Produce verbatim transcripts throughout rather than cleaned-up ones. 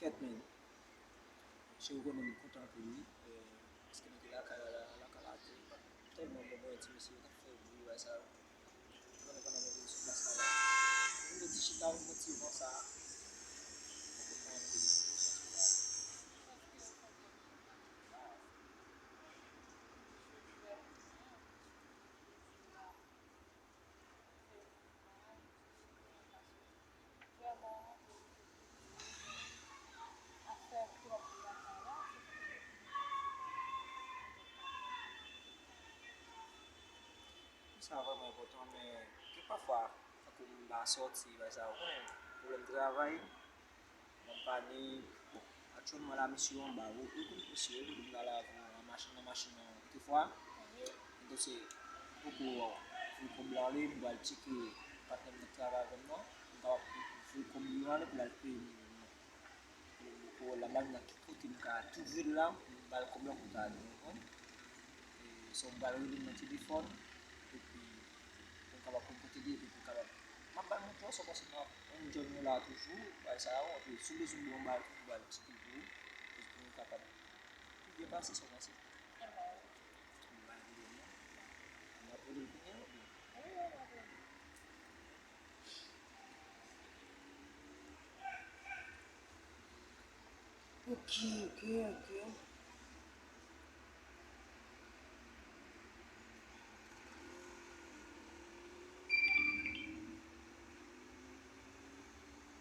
Men, mesye, ou konnen m kontan anpil, wi, eh, paske nou te lakay la, la, lakay la te tèlman bon, mwen, ti mesye yo t ap fè bri, bagay sa yo. Ou konnen pandan mwen vin sou plas la, la, m te di chita, m pran ti van sa a. Mwen kontan anpil, mwen kontan anpil. Sa vrèman enpòtan, men gen pafwa, tankou m pa sòti, bagay sa, ou konnen, pwoblèm travay, m ap pale, bon, aktyèlman la, mesye yo anba, ou, ou konnen mesye yo, ou konnen m pale avè w nan machin, nan machin nan kèk fwa. Donk, se, m poko voye kòb la ale, m pral tcheke patnè m k ap travay avè m nan, m kapab voye kòb li yo ale pou l al peye moun yo. Pou, pou la m nan ki kote m ka twouve l la, m ba l kòb la pou ta di, ou konprann? E, so, m pral rele l nan telefòn, epi pou m kapab konn kote l ye, epi pou m kapab, m ap ba l moto a, sa, paske m ap, m jwenn nou la toujou, bagay sa yo, epi si w bezwen m ba w, m ba l tou, m ba l ti kou pou ou, pou nou kapab pi byen pase, sa w panse? M ba l videyo m nan. M ap rele l kounye a, oubyen? Ok, ok, ok.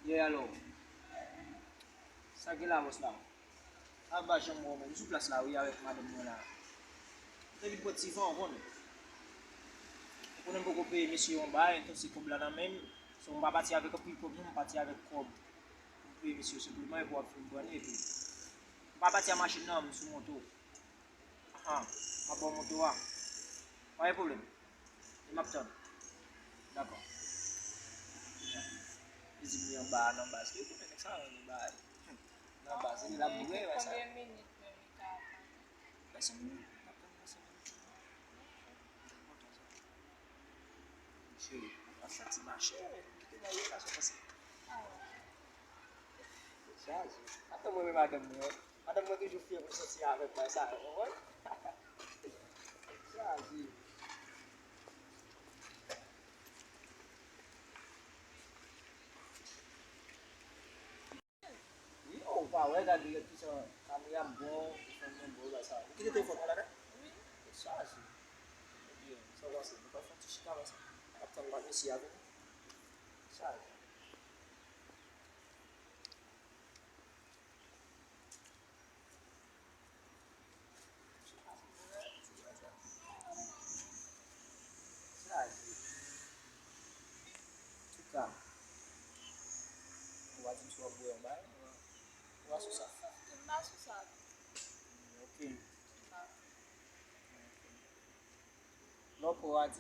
Yeah, alo. Sa gen la, bòs la? Sa pa janm bon, men. M sou plas la, wi, avèk madanm mwen la. M te vin pran ti van, ou konnen. Ou konnen m poko peye mesye yo anba, entonse kòb la nan men m. So, m pa pati avèk anpil kòb, non, m pati avèk kòb pou m peye mesye yo senpleman, epi w ap fin pran li, epi m pa pati ak machin nan, m sou moto. Ahan, m ap ba w moto a. Pa gen pwoblèm. E m ap tann. Dakò. Vizit li anba a, nan baz. Yo konnen nèg sa yo nan baz. Nan baz, li la boure, wè sa. Konbyen minit menm li ka pran? Fè senk minit. N ap tann nan senk minit. Enpòtan sa. Cheri, pa santi mache, kite bagay la sou pase. Chaje. Atann mwen, men madanm mwen. Madanm mwen toujou fyè pou sòti avèk mwen, sa, ou konprann? Chaje. Wi, oh, ou pa wè, gade kijan kamera m bon, telefòn mwen bon, bagay sa. Ou kite telefòn mwen ladan? Wi. Li chaje. Ebyen, sa w panse? Nou pral fè yon ti chita konsa. N ap tann mesye a vini. Chaje. Chaje. Antouka, ou va di m si w ap bwè yon bagay, ou va, ou va sou sa. M pa sou sa. Ok. M pa. Ok. Lè w pran, w a di.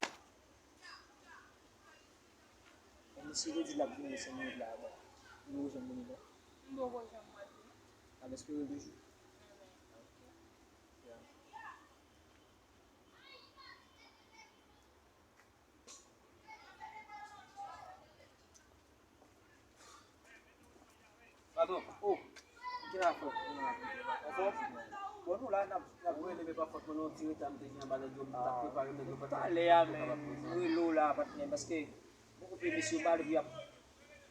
Bon, misye te di l ap vini senk minit la, bon, li poko janm vini non. M poko janm wè l vini. N ap espere l toujou. Enben. Ok. Yeah. Patwon, oh, ki afè? Anfòm? Bon, nou la, n ap, n ap rele, men pa fòt mwen, nou ti reta m te gen anba nèg yo, m t ap prepare nèg yo, talè a, men m rele w la, patnè, paske m okipe mesye yo, m pa vle pou y ap,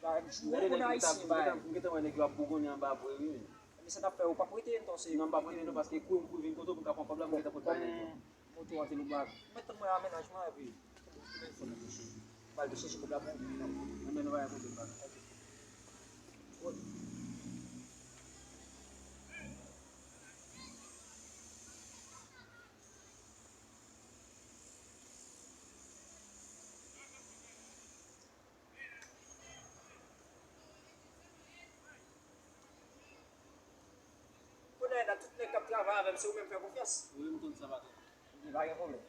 pa jwe moun ayisyen, bay. M gentan wè nèg yo ap bougonnen anba vre, wi, men. Men sa n ap fè, ou p ap rete, non, se. Non, m p ap rete, non, paske kou m kou vin kote w, pou m ka pran kòb la, m gentan pot bay nèg yo. Moto a te lou bak. Mèt tann mwen amenajman epi m al chèche kòb la pou ou. Anben, nou pa gen pwoblèm, pa. Ok. Kounye a la, tout nèg k ap travay avè m, se ou menm m fè konfyans. Wi, m konn sa, patwon. Ebyen, pa gen pwoblèm.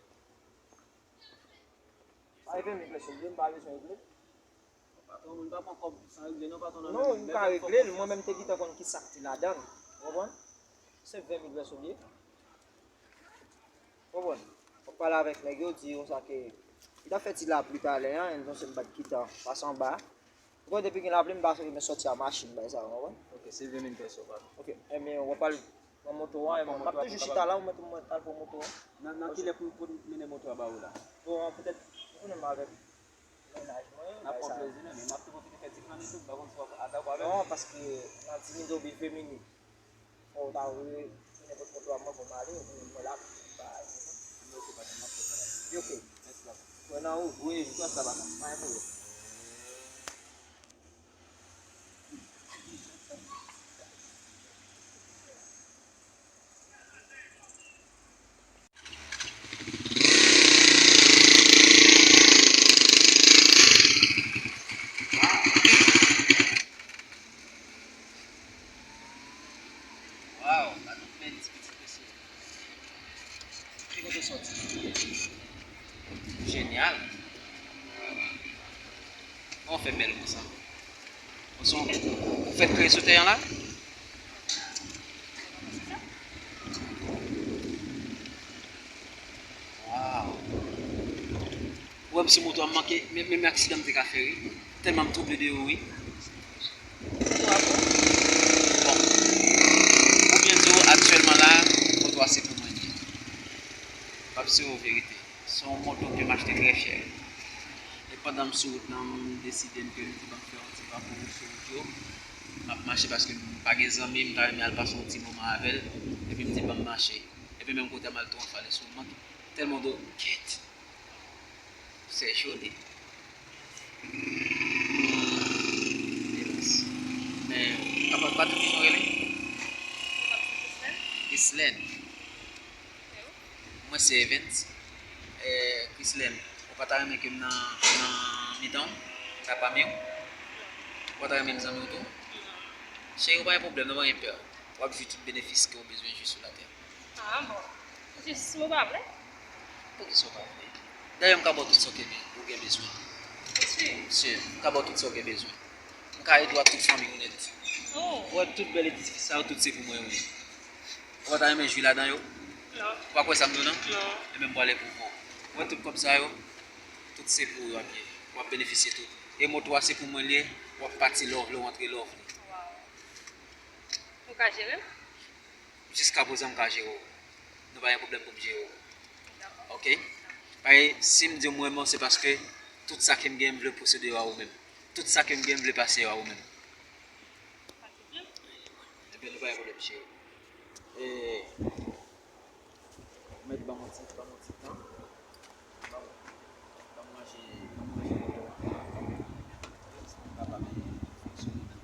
Pa gen ven mil pèsòn, m pa bezwen regle. Patwon, moun pa pran kòb san regle, non, patwon, nan men m. Non, ou ka regle l, mwen menm te gentan konn ki sa k te ladan l. Ou konprann? Se ven mil pèsòn li ye. Konprann? W ap pale avèk nèg yo, di yo sa ke li ta fè ti lapli talè a, entonse m pa t gentan pase anba. Bon, depi gen lapli, m pa renmen sòti a machin, bay sa, w konprann? Ok, se vin vin pèso, pa. Ok, ebyen, w ap al pran moto a, e mwen, m ap toujou chita la, ou mèt, ou mèt al pran moto a. Nan, nan kilè pou, pou mennen moto a ba ou la? Bon, petèt, ou konnen m avèk mennaj mwen, bay sa. N ap pran plezi, men m ap tou pwofite fè ti flann tou, m pa konn si w ap dakò avè m. Non, paske nan dis minit oubyen ven minit, fò w ta retounen kot moto a, mwen pou m ale, epi mwen la, bay. Ok, pa gen, m ap fè sa la. Ok. Mèsi papa. Mwen nan ou, wi, wi, sa va, pa gen pwoblèm. Waw, gade yon bèl ti pitit mesye. Ki kote w sòti? Jenyal. Kòman w fè bèl konsa? Ou se yon, ou fèk kreye sou tè an la? Waw. Ou wè m sou moto a, m manke, men, men, men aksidan m te ka fè, wi. Tèlman m twouble de ou, wi. Bon. Pou byen di w, aktyèlman la, moto a se pou mwen li ye. M ap di w verite. Se yon moto ke m achte trè chè. E pandan m sou wout lan, m deside m ke m di ban m fè yon ti pakou sou wout yo. M ap mache paske m pa gen zanmi, m ta renmen al pase yon ti moman avè l. Epi m di ban m mache. Epi menm kote a m al tou anfale sou wout lan. Tèlman do kèt. Se joli. Elas. Men, papa, pa tout ki son rele? Islèn. Mwen se Evens. Eh, Chrislène, ou pa ta renmen ke m nan, nan mitan w? Sa pa mye w? Ou pa ta renmen m zanmi w tou? Cheri, ou pa gen pwoblèm, non, pa gen pè. W ap jwi tout benefis ke w bezwen jwi sou latè. Ah bon? Jis si mwen pa vle? Poukisa w pa vle? Dayè, m ka ba w tout sa w te be-, ou gen bezwen. Ou si? Si, m ka ba w tout sa w gen bezwen. M ka ede w ak tout fanmi w nèt. Oh. Ou wè tout bèl edifis sa yo, tout se pou mwen yo ye. Ou pa ta renmen jwi ladan yo? Non. Ou pa kwè sa m di w nan? Non. Ebyen, m pral ede w. Ou wè tout kòb sa yo, tout se pou ou yo ap ye. W ap benefisye tout. E moto a se pou mwen li ye, w ap pati lè w vle, w antre lè w vle. Wow. Ou ka jere m? Jiskaprezan m ka jere w. Nou pa gen pwoblèm pou m jere w. Dakò. Ok? Paske si m di w m renmen w, se paske tout sa ke m gen, m vle posede yo a ou menm. Tout sa ke m gen, m vle pase yo a ou menm. Pa gen pwoblèm. Ebyen, nou pa gen pwoblèm, cheri. E, ou mèt ban m yon ti, ban m yon ti tan. Ban m, ban m ranje, ban m ranje moto a. Pou m kapab fonksyone nan.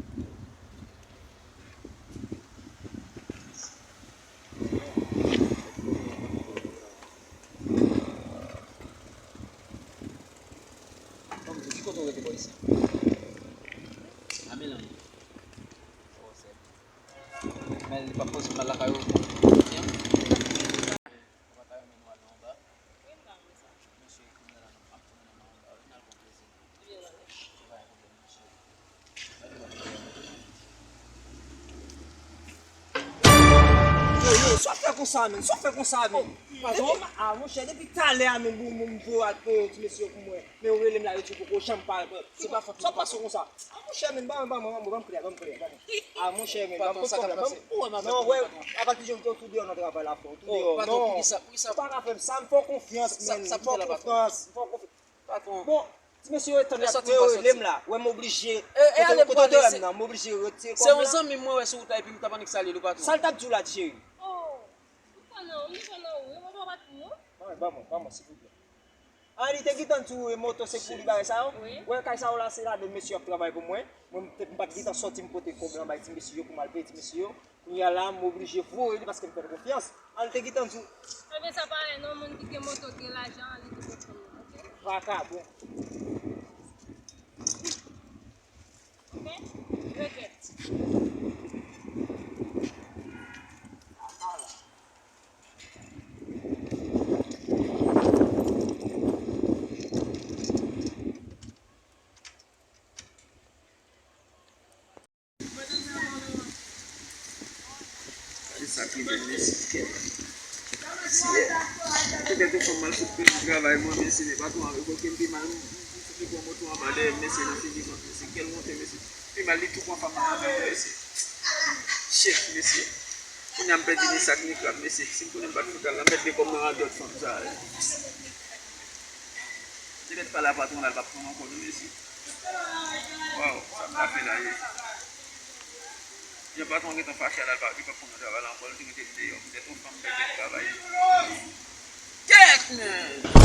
Ban m di, ki kote w rete bò isi? Ame lan. Oh, sè. Men li p ap poze m al lakay ou. Byen. Ou pa ta renmen nou al nan yon ba? Wi, m ta renmen sa. Mesye, kounye a la, nou ap tounen nan yon ba, wi, n al pran plezi. Wi, wi. Pa gen pwoblèm, mesye. Yo, yo, sa w fè konsa, menm? Sa w fè konsa, menm? Patwon? Depi ma-, ah, monchè, depi talè a, menm, pou, pou, pou al peye ti mesye yo pou mwen. Men ou rele m la, yo di ou poko janm pale. Se pa fòt ou, patwon. Sa w pase konsa? Ah, monchè, men, ban mwen, ban mwen, ban mwen, ban m klè, ban m klè, ban mwen. Ah, monchè, men, ban m pwoblèm, ban m, ou wè m avèk ou, patwon. Avan ti jan ou tou deyò nan travay la, frè, ou tou deyò. Patwon, non. Poukisa, poukisa? Ou pa ka fè m sa, m fè w konfyans, men, m fè w konfyans, m fè w konfyans. Patwon. Bon, ti mesye yo tann, yo rele m la, wè m oblije, e, e, kote, ale kote w wè m nan, m oblije retire kòb la. Se yon zanmi m mwen wè sou wout la, epi m t ap annik salye l, patwon. Sa l t ap di w la, cheri? Oh, m kwè nan ou, m kwè nan ou, wi, mwen pa bat pou ou. Ban mwen, ban mwen, ban mwen, silvouplè. Ah, li te gentan di w, e, moto se pou li bagay sa yo? Wi. Wè, kay sa yo la, se ladan mesye yo ap travay pou mwen. Mwen, m te, m pa t gentan sòti, m pote kòb lan bay ti mesye yo pou m al peye ti mesye yo. Kounye a la, m oblije voye li paske m fè l konfyans. Al te gentan di w. Ebyen, sa parèy non, moun ki gen moto, gen lajan, li tou konprann, ok? Vakabon. Ok? Regrèt. Gade sa ki vin mesye. Mesye. Petèt yon fanm mal fout pèdi travay mwen, mesye, men patwon avèk okenn pi mal. Li pran moto anba dèyè m, mesye, nan figi vant, mesye. Kèl wonte, mesye. Pi mal, li tou pran fanm nan anba, mesye. Shit, mesye. Kounye a m pèdi ni sak ni krab, mesye. Si m konnen m pa t fout al la, m mèt de kòb nan radòt fanm sa a. Petèt pa la patwon la, l p ap pran ankò, non, mesye. Waw, sa m ta fè la, ye. Jan patwon an gentan fache a la, li p ap pran nan travay la ankò, li te mete m deyò. Petèt yon fanm pèdi travay. Kèt, men!